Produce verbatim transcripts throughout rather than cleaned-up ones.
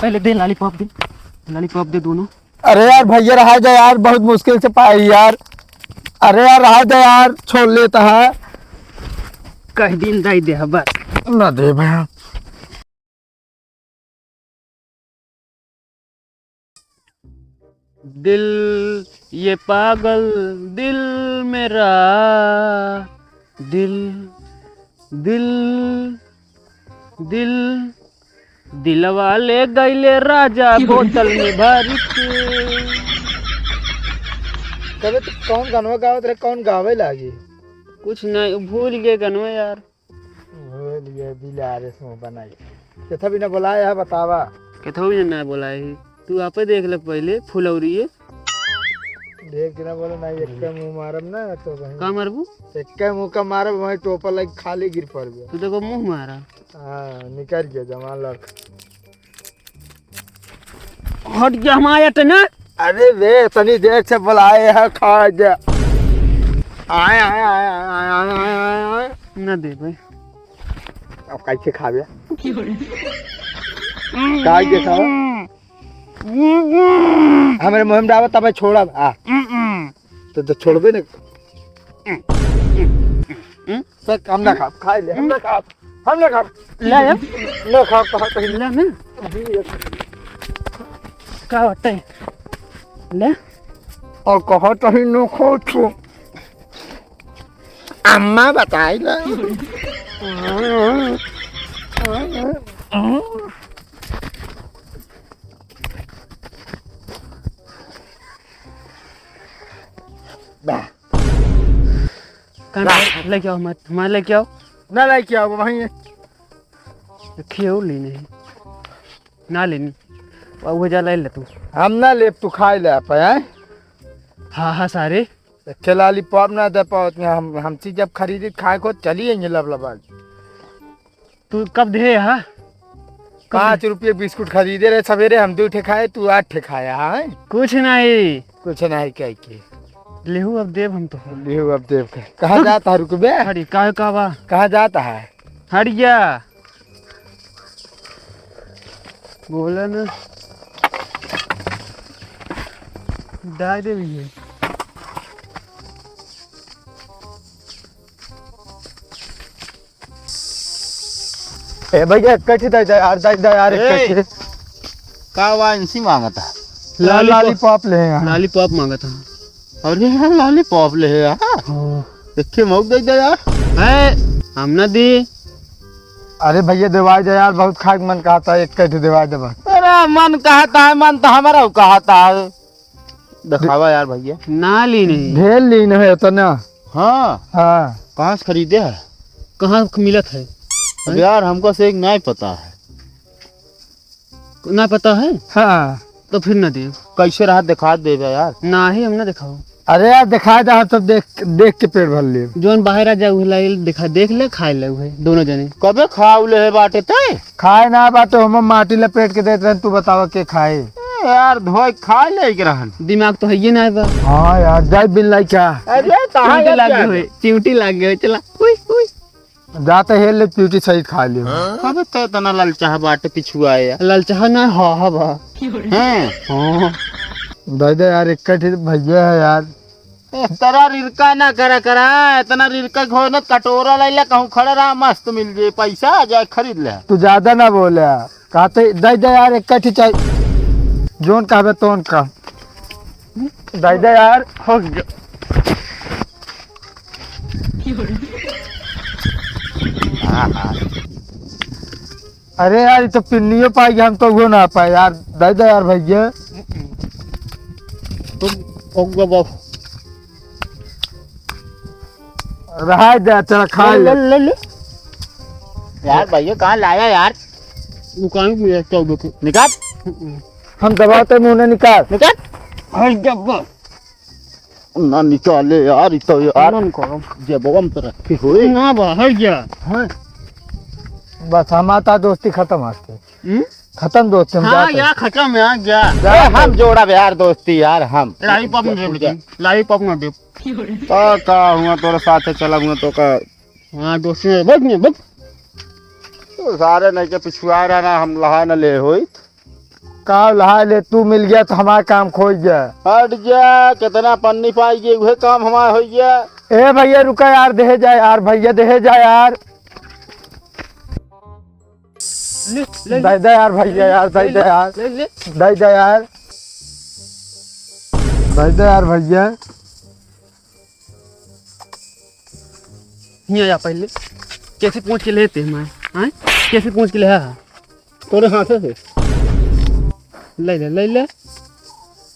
पहले दे लॉलीपॉप दे, लॉलीपॉप दे दोनों। अरे यार भैया, रहा दे यार, बहुत मुश्किल से पाई यार। अरे यार, रहा दे यार, छोड़ लेता है। कह दिन दाई दे बस। ना दे भैया। दिल, ये पागल दिल मेरा, दिल, दिल, दिल, दिलवा ले गईले राजा बोतल में भर के। तबे तो कौन गनवा गावत रहे, कौन गावे लागी? कुछ नहीं, भूल गए गनवा यार। भूल गए बिलारे से मुंह बनाई। केथा भी ना बोलाए है, बतावा। केथा भी ना बोलाए है। तू आपे देख ले पहले, फुलौरी है। देख के ना बोलो ना, एक का मुंह मारब ना तो वहीं। का मारबू? एक का मुंह का मारब, वहीं टोपा लग खाली गिर पड़ गया। तू देखो मुंह मारा। हाँ, निकल गया जमा लक। हट जा, हम आया त ना। अरे बे, तनी देर से बुलाए है, खा जा। आए, आए, आए। ना दे भाई। अब कैसे खावे? काहे के खावे? हमरे मुंह में डावा तब छोड़ब। आ। तो, तो छोड़बे ना। सर, हम ना खाब, खाए ले, हम ना खाब, हम ना खाब। ले यार। ना खाब, कहा कहीं। ले ना। का होता है? ले। और कहा कहीं नो खो छो। अम्मा बताई ना। बा। कान ना। लेके आओ मत, हमारे लेके आओ। ना लेके आओ, वहीं है। खियो लेने हैं। ना लेनी। अब वो जा ले ले तू। हम ना लेब, तू खाए ले आप, हैं? हाँ, हाँ, सारे। एक ठे लॉलीपॉप ना दे पावत में हम, हम चीज जब खरीदी खाए को चली आएंगे लबलबा। तू कब दे हा? कब पाँच दे? रुपये बिस्कुट खरीदे रहे सवेरे, हम दो ठे खाए, तू आठ ठे खाया है। कुछ नहीं। कुछ नहीं कह के। लेहू अब देव हम तो। लेहू अब देव के। कहाँ जाता है रुकबे? हरी, काहे का बा? कहाँ जाता है? हट गया। बोला ना। डाल दे भैया। ए भैया, एक कठी दे दे यार, दे दे यार, एक ए, कठी। का वांसी मांगता? लॉलीपॉप। लॉलीपॉप ले यार। लॉलीपॉप मांगता। अरे यार, लॉलीपॉप ले यार। हाँ। एक ठे मौक दे दे यार। ए, हम ना दी। अरे भैया, देवाई दे यार, बहुत खाए के मन कहता है, एक कठी देवाई दे बस। अरे मन कहता है, मन तो हमारा कहता है। दिखावा यार भैया। ना ली नहीं। ढेर लीन है इतना। हाँ। हाँ। कहाँ से खरीदे है? कहाँ मिलत है? अब यार हमको से एक नहीं पता है। ना पता है? हाँ। तो फिर ना दे। कैसे रहा दिखा देबे यार। ना ही हम ना दिखाओ। अरे यार दिखा दे, हम सब देख, देख के पेट भर लेब। जोन बाहर आ जाए उहे लाइल दिखा, देख ले, खाए ले उहे, दोनों जने। कबे खाऊ ले है बाटे ते? खाए ना बाटे, हम माटी लपेट के देत रहन, तू बतावा के खाए? ए यार, धोए खा ले के रहन। दिमाग तो हइये ना बा। हाँ यार, जाए बिल लाई क्या? अरे, कहाँ चिमटी लाग गए? चिमटी लाग गए, चला। उई, उई। जाते हेल ले, चिमटी सहित खा लियो। अबे तो इतना ललचाह बाटे पिछुआ है यार। ललचाह ना, हा, हा बा। हैं? हाँ। दे दे यार, एक कठी भैया है यार। इतना रिरका ना करा करा, इतना रिरका घोर न कटोरा लैला कहूँ खड़ा रहा, मस्त मिल जाए, पैसा आ जाए, खरीद ले। तू ज्यादा ना बोले, कहते दे दे यार, एक कठी चाही, जोन कहबे तोन का। दे दे यार। हो गया। हाँ, हाँ। अरे यार, ये तो पिन्नियो पाई, हम तो वो ना पाए यार, दे दे यार भैया। तुम, तुम, तुम, रहा दे, चला खा ले, ले। ले, ले, ले। यार भैया, कहाँ लाया यार? दुकान में चौदह के। निकाल। हम्म। हम दबाते मुंह ना निकाल। निकाल। हट जा बस। ना निकाले यार, ई तो यार। ना निकालो। जेबवा में तो रखी होई। ना बाहर जा। हाँ। बस हमार ता दोस्ती खतम आज से। हम्म? खतम दोस्ती हम हाँ, जाते हैं। यार खतम यार, जा। ए, हम जोड़ा यार दोस्ती यार, हम। लॉलीपॉप ना देब, लेकिन लॉलीपॉप ना देब। तो का हुआ तोरे साथे चला हुआ तो का? हाँ, दोस्ती में बैठ नहीं, बैठ। तो सारे नहीं के पिछुआ रहा ना, हम लहा न ले होई। का लहा ले, तू मिल गया तो हमार काम खोई गया। हट जा, कितना पन्नी पाई गई, उहे काम हमार होई गया। ए भैया रुका यार, देहे जा यार, भैया देहे जा यार। ले, ले, ले। दे दे यार भैया यार, दे दे यार। ले, ले। दे दे यार। दे दे यार भैया। हियाँ आ पहले। कैसे पूछ के लेते हैं मैं? हाँ? कैसे पूछ के ले आया? तोरे हाथे से। ले ले, ले ले।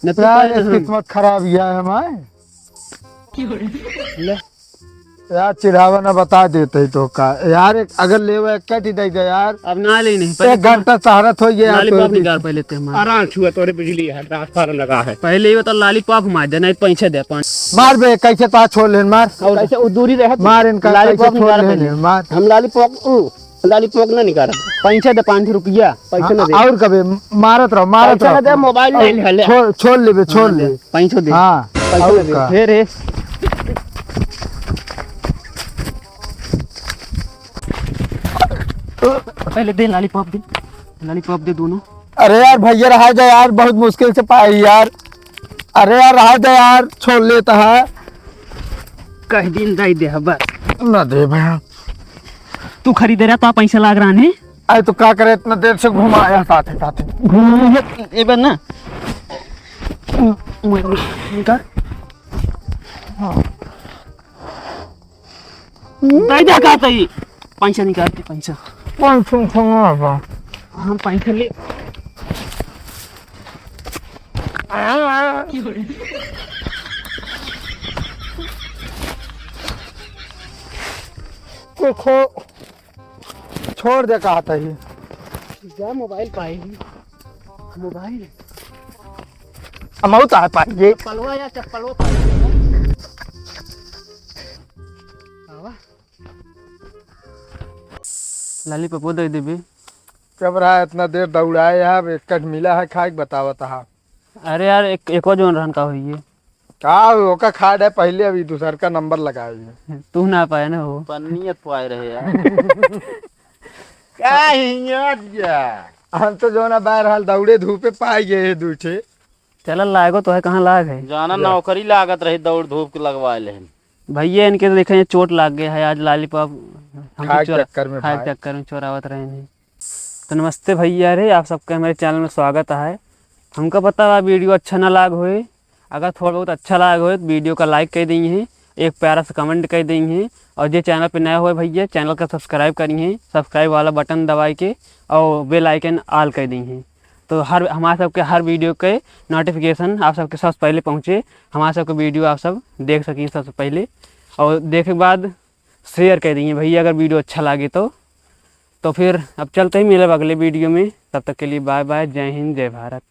न तू यार, पाए ना इसकी हम। किस्मत खराब ही है हमारे। ले। यार, चिढ़ावा ना, बता देते ही तो का। यार, एक, अगर लेवे, एक कट ही दे दे यार। अब ना ले नहीं, पहले एक घंटा सहारत हो गया यार, lollipop तोरे निकाल पीछे। पहले ते हमारे। आराम छुआ, तोरे बिजली है, transformer लगा है। पहले ये बता, lollipop मार दे, नहीं पैसे दे, पाँच। मार बे, कैसे तो छोड़ लेन, मार। और कैसे वो दूरी रहे तो मार इनका, lollipop कैसे छोड़ निकाल लेन, पहले। मार। हम lollipop, उ, lollipop ना निकाल। पैसे दे, पाँच सौ रुपया, पैसे ना दे। और कबे मारत रहो, मारत पैसे ना रहो। दे, mobile और ले ले, ले। छोड़, छोड़ लेबे, छोड़ हाँ, ले। दे। पैसो दे। हाँ, पैसो और दे। का? हे रे। पहले दे lollipop दे। Lollipop दे दोनों। अरे यार भैया, रहा दे यार, बहुत मुश्किल से पाई यार। अरे यार, रहा दे यार, छोड़ लेता है। कह दिन दे दे बस। ना दे भैया। तू खरीदे रहा तो पैसा लाग रहा है। अरे तो का करे, इतना देर से घुमाया साथे साथे। घुमाया, ए बे ना। निकाल। हाँ। दे दे का तई। पैसा निकाल के पैसा। कौन सुन सुन रहा था? हम पैसा ले। को खो छोड़ दे, कहा था ही। जा mobile पाए ही। Mobile। हम बहुत आ पाएंगे। चप्पलवा या चप्पलवा पाए। आवा। Lollipop दे देबे। जब रहा इतना देर दौड़ाए, यहाँ एक कट मिला है, खाए के बतावत हा। अरे यार, एक, एको जोन रहन का होइए। का हो, ओका खा डे पहले, अभी दूसर का नंबर लगाए। तू ना पाए ना हो। पन्नियत पाए रहे यार। का हियाँ जा? हम तो जो ना बाहर हाल दौड़े धूपे पाए गए हैं दू ठे। चल लागो तो है, कहाँ लाग है? जाना नौकरी लागत रही, दौड़ धूप के लगवा लेहन। भैया इनके तो देखे चोट लाग गया है आज lollipop। हमसे खाए के चोरा-, चक्कर में खाए के भाई। चक्कर में चोरावत रहे हैं। तो नमस्ते भैया रे, आप सबके हमारे channel में स्वागत है। हमका पता बा video अच्छा ना लाग होए, अगर थोड़ा बहुत अच्छा लाग होए तो video का like कर देइहे, एक प्यारा सा comment कर देइहे, और जे channel पे नया होए भैया, channel का subscribe करिहे, subscribe वाला button दबाई के और bell icon all कर देइहे। तो हर, हमारे सबके हर video के notification आप सबके सबसे पहले पहुँचे, हमारे सबके video आप सब देख सकें सबसे पहले, और देखे के बाद share कर देइहे भैया अगर video अच्छा लागे तो। तो फिर अब चलते ही मिलब अगले video में, तब तक के लिए bye bye, जय हिंद, जय भारत।